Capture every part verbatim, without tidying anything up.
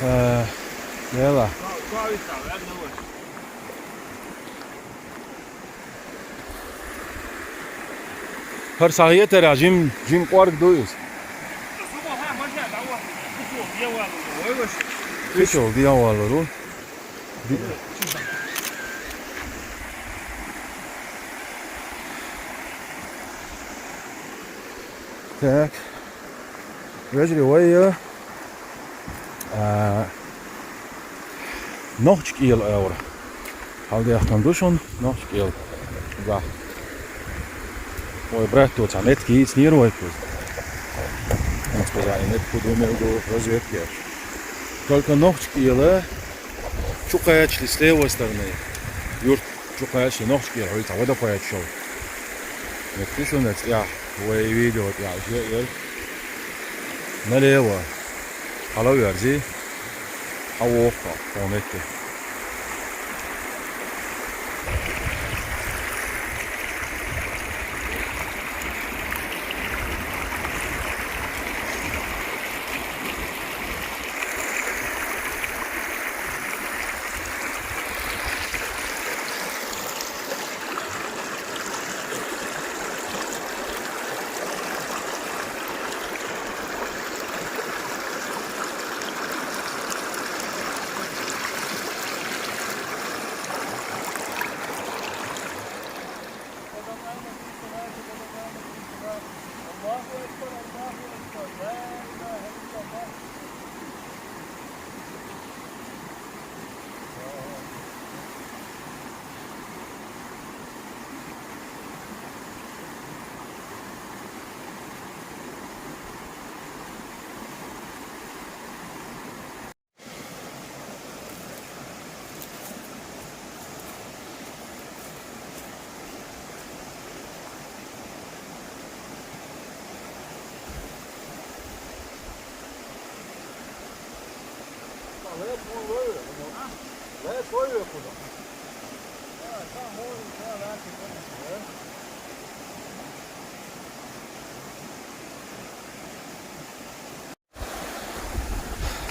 Э, Лела. ХӀара сагӀетара жим, жим кӀорг ду иза. Фичул дӀаваллар ву. Ди- Так. Вежарий, вай, э, а, Нохчкъела аьлар. Хьалдаьхкина ду шуна Нохчкъела. Да. Вай братто цхьа метка йийцинера вай кхуза. Хьанца кхуза и метка ду мел ду разведка еш. Только Нохчкъела чу кхаьчача с левой стороны. Юрт чу кхаьчача Нохчкъела хьуй цхьа водопоет шел. Метка шуна цӀехь, вай видео тӀехь ше эр. Налево. Хьала верзи. Хьавоху тхо метте.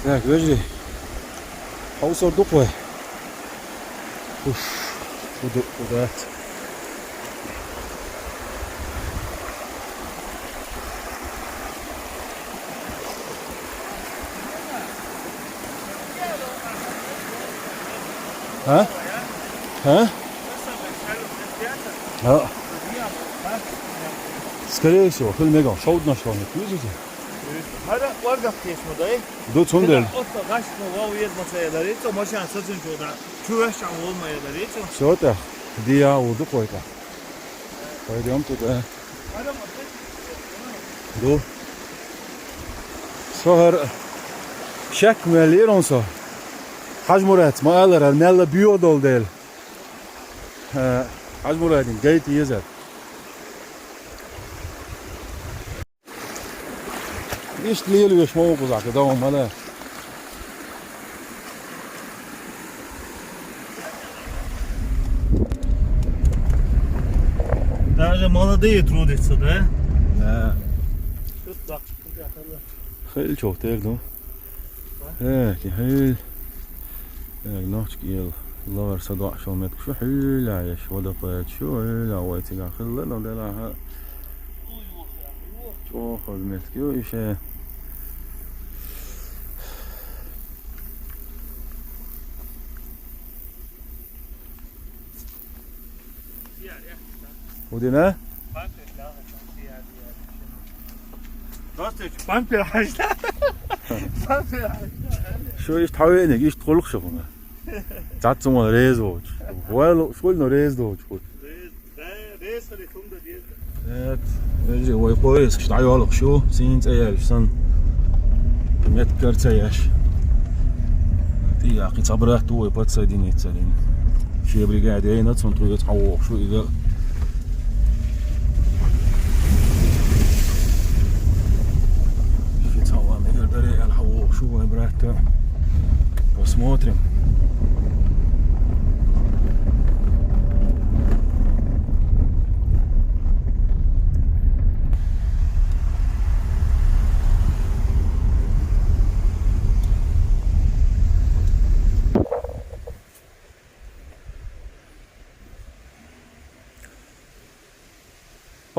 Так, подожди. Хьовсур ду-кх вай. Уф, фу ду, фу дац. А? А? А. Скорее всего, хӀума мегаш, шовданаш хӀума кхуьйзу иза. ХӀара кӀоргах кхеташ ма дай. Ду цундела. Оццо гӀаш ма вов еза ма ца яларе цо, машина сацунчо да. Чу ваьшча вол ма яларе цо. Всё, тӀаккха. Дия а ву ду кхойка. Пойдём туда. Ду. Со хӀара шек мел лерон со. Хьажмуратца ма аллара, хӀара мелла боьха долу дела. Э, Хьажмурадин гайта езар. Иштта лелавеш ма ву кхузахь, дан ма ла. Даже молодые трудятся, да? Да. Хилчух тера ду. Э, ки хӀуьл. Э, Нохчкъела ловар са доӀа шо метка шу хьуьла еш, водопоет шу хьуьла вай цигахь хилла, но делахьа. ЧӀогӀа хаза метка ю иша. ХӀу дина? Просто бампер хьажда. Бампер хьажда. Шу иштта хьан веаниг, иштта гӀуллакх шу хӀума. Цхьацца ма реза воцуш. Вай лу-, школьно реза доцуш хӀу. Реза, да, реза хили хӀума дан деза. Нет, вежарий, вай поездаш дӀайоллуш ю, сийна цӀе яьлча санна. Меткара ца еш. ТӀе а кхин цхьа брат ву вай подсоединиться дина. Шен бригаде яйна, цунна тхоьца хьан вохуш ву иза. Ши цхьа ван мегар даре аьлла хьан вохуш ву вай брат. Посмотрим.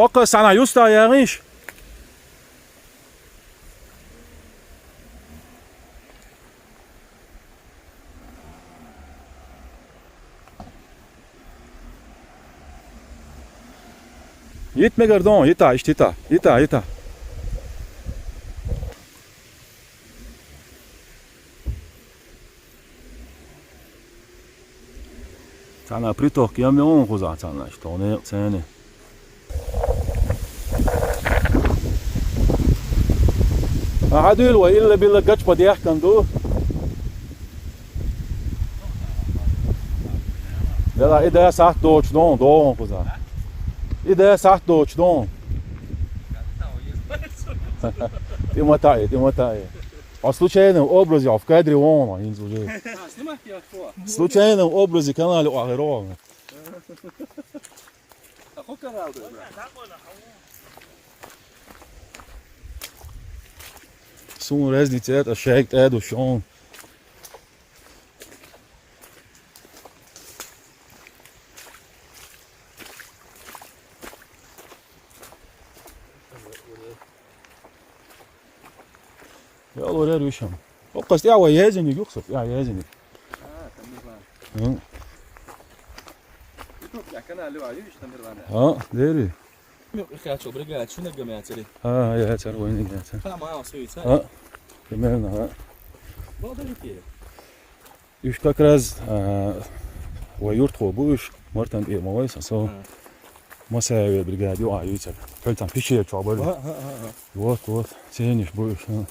Окко, сана юста ягъиш. Йит мегар дон, йита, ишт йита, йита, йита. Цана приток ям меон хуза цана, что не цене. Ахадуил ва илла билла гач падяхкан ду. Дела ида сахт доч дон, дон хуза. Ида сахт доч дон. Тиматаи, тиматаи. А случайном образе, а в кадре он, а, инз уже. А, снимать я что? В случайном образе канале Агирова. А хоть канал ты, бля? Сун разница это, шайк это, шон. Яло рер вишам. О, къаст я ва язини гюхсуф, я язини. А, тамирван. Хм. Ютуб я канал ва юш тамирван. А, дери. Мю, я хочу бригад, шуна гамя цери. А, я цер войни я цер. Та ма осуй ца. А, примерно, а. Бода лики. Уж как раз, а, ва юрт хо буш, мартан и мавай са, со. А. Масаеве бригад ю а юцер. Калтан пише чо бар. А, а, а, а. Вот, вот, цениш буш, а.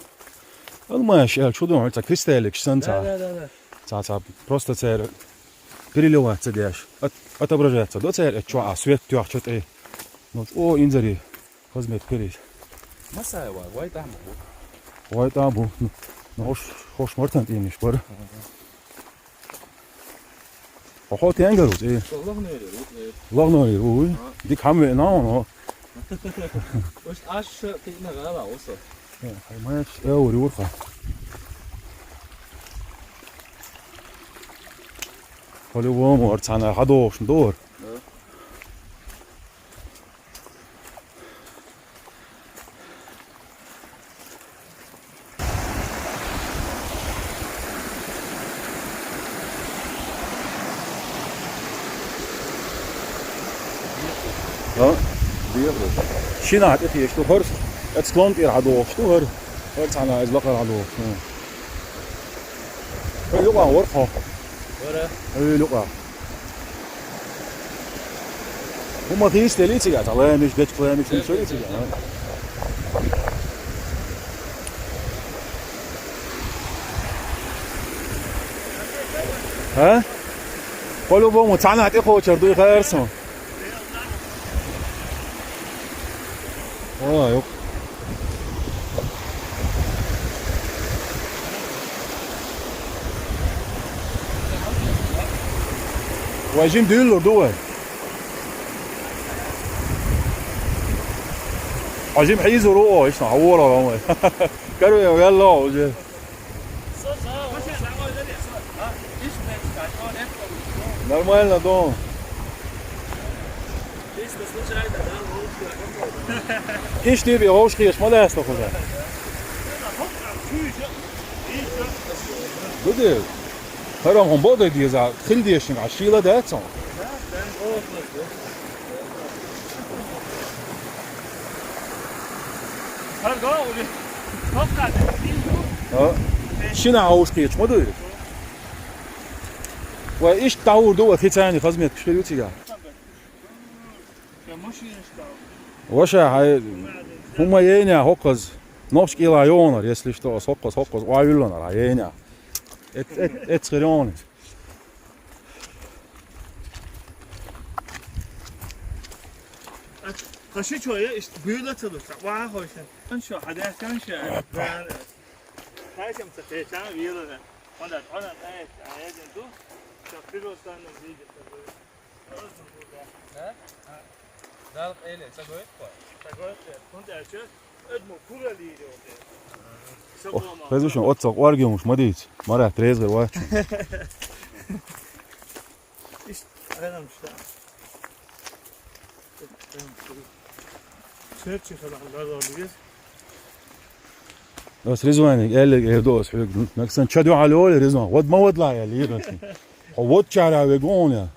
Алмаш, я чудо, это кристаллик, Да, санца. да, да, да. Ца, ца, просто цер переливаться деш. От-, отображаться. До цер, это чё, а свет тёх, чё ты. Ну, о, инзари. Хозмет перес. Масаева, вай там. Вай там бу. Ну, хош, хош мартан тиниш бар. Охо тенгарут, э. Логнери, вот, э. Логнери, уй. А. Дик хам ве на, но. Ош аш тина гала осо. Э, хай маеш, э, ури урха. По-любому, арцана хадош, дор. Да. ها؟ بيغرب. شنو عاد إيه شتو هرس؟ إتس كلونت إير عدو شتو هر. هرس أنا إز لقر عدو شتو. هاي لقا ورقة. ورا. هاي لقا. هم خيس تلي تيجا، تعالى مش قد قوي مش مش تلي تيجا. ها؟ قولوا بومو، تعالى نعطيك خوتشر، دوي خير سون. والله يوك. واجين ديلور دوي. واجين حيزو رو، ايش نحورها. كانوا يلا، وجه. Нормально, дон. Ишти би гъош хеш ма даста худа. Гуди. Харам хум бода диза, хил дешин, а шила да цон. Шина гъош хеш ма дуй. Ва иш таур ду, ва хицани хазмет кшкер ютига. Ваша, хай, хумма ейня хокказ, ношк ила ёнар, если что, хокказ, хокказ, ва юлланар, хай ейня. Эт, эт, эт схирёни. Хаши чоя, ишт, буйла цаду, ва хойшан. Ан шо, хадя кан шо. Тайсам ца тайсам вила. Онда, онда, ай, ай, ду. Ца пиростан видит. Да? Дал эле, сагоет по. Сагоет, кунта ача, эдмо кура лири оте. Ох, хезушун, отсак варгимуш, мадиц. Мара, трезгер вач. Иш, айрам шта. Серчи хала лазалиес. Ас Ризванга аьлларг эр ду ас хьоьга. Нагахь санна ча дуьхьал йоле, Ризван. Вад ма вадлахь аьлла, йира. Хьо вад чара вега вон я.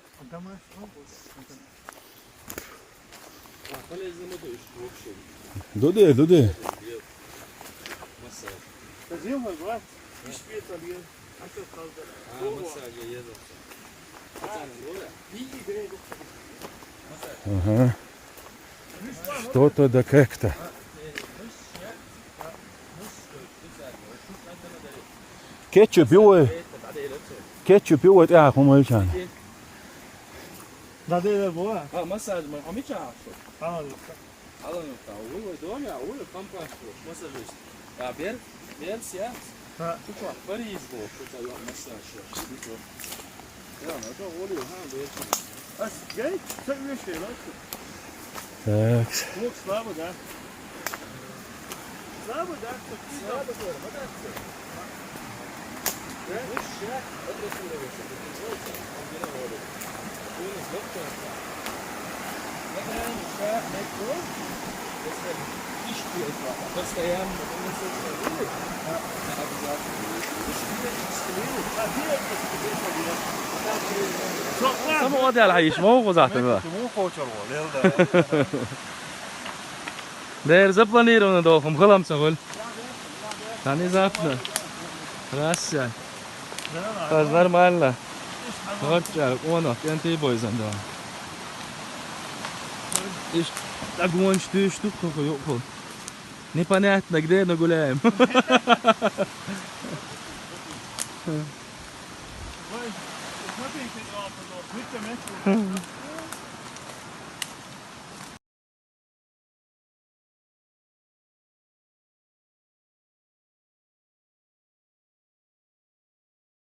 Ду де, ду де. Ага. Что-то да как-то. Кетчуп ю вай? Кетчуп ю вай тӀехьа хӀума йолчарна? ДӀадайра бу? А, массаж ма хӀама ча. А, Алан юкъа. Вуй, вуй, дома, вуй, компас, массажист. А, бер, бер, сия. Ха. Чуча, Париж бу, чуча, массаж. Я, ну, это волю, ха, бер. Ас, гей, це вещи, да? Так. Лук слабо, да? Слабо, да? Слабо, да, да. Сама ода яла хьайиш, ма ву гӀо захьтан ваха. Дера запланировано долу хӀума хала ца хуьлу. Внезапно. Раз. Хаза нормально. Норчара къонах кӀентий бойзан да. Иштта дагонаш туьйсуш ду кху юкъахула. Непонятно, где, но гуляем.